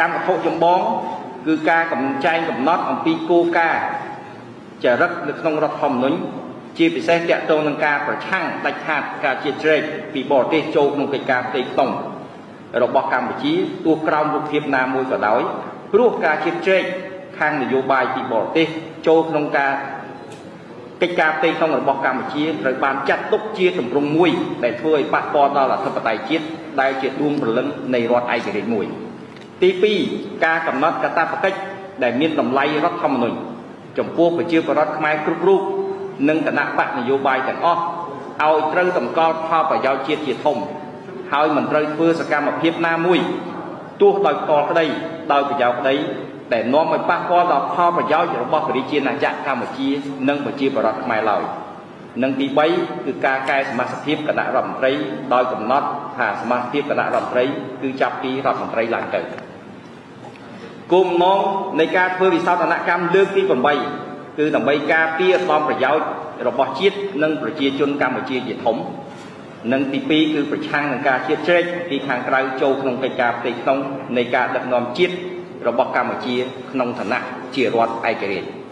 កម្មវត្ថុចម្បងគឺការកំចែងកំណត់អំពីគោលការណ៍ចរិតនៅក្នុងរដ្ឋធម្មនុញ្ញជាពិសេសទាក់ទងនឹងការប្រឆាំងដាច់ខាតការជ្រៀតជ្រែកពីបរទេសចូលក្នុងកិច្ចការផ្ទៃក្នុងរបស់កម្ពុជាទោះក្រោមរូបភាពណាមួយក៏ដោយព្រោះការជ្រៀតជ្រែកខាងនយោបាយពីបរទេសចូលក្នុងការកិច្ចការផ្ទៃក្នុងរបស់កម្ពុជាត្រូវបានចាត់ទុកជាទម្រង់មួយដែលធ្វើឲ្យប៉ះពាល់ដល់អធិបតេយ្យជាតិដែលជាដួងព្រលឹងនៃរដ្ឋឯករាជ្យមួយទី2ការកំណត់កាតព្វកិច្ចដែលមានតម្លៃរដ្ឋធម្មនុញ្ញចំពោះប្រជាពលរដ្ឋខ្មែរគ្រប់រូបនិងគណបក្សនយោបាយទាំងអស់ឲ្យត្រូវតម្កល់ផលប្រយោជន៍ជាតិជាធំហើយមិនត្រូវធ្វើសកម្មភាពណាមួយទោះដោយផ្ទាល់ក្តីដោយប្រយោលក្តីដែលនាំឲ្យប៉ះពាល់ដល់ផលប្រយោជន៍របស់ប្រជាណាចក្រកម្ពុជានិងប្រជាពលរដ្ឋខ្មែរឡើយនិងទី3គឺការកែសមាសភាពគណៈរដ្ឋមន្ត្រីដោយកំណត់ថាសមាសភាពគណៈរដ្ឋមន្ត្រីគឺចាប់ពីរដ្ឋមន្ត្រីឡើងទៅគោលបំណងនៃការធ្វើវិសោធនកម្មលើកទី8គឺដើម្បីការពារឧត្តមប្រយោជន៍របស់ជាតិនិងប្រជាជនកម្ពុជាជាធំនិងទី2គឺប្រឆាំងនឹងការជ្រៀតជ្រែកពីខាងក្រៅចូលក្នុងកិច្ចការផ្ទៃក្នុងនៃការដឹកនាំជាតិរបស់កម្ពុជាក្នុងឋានៈជារដ្ឋឯករាជ្យ។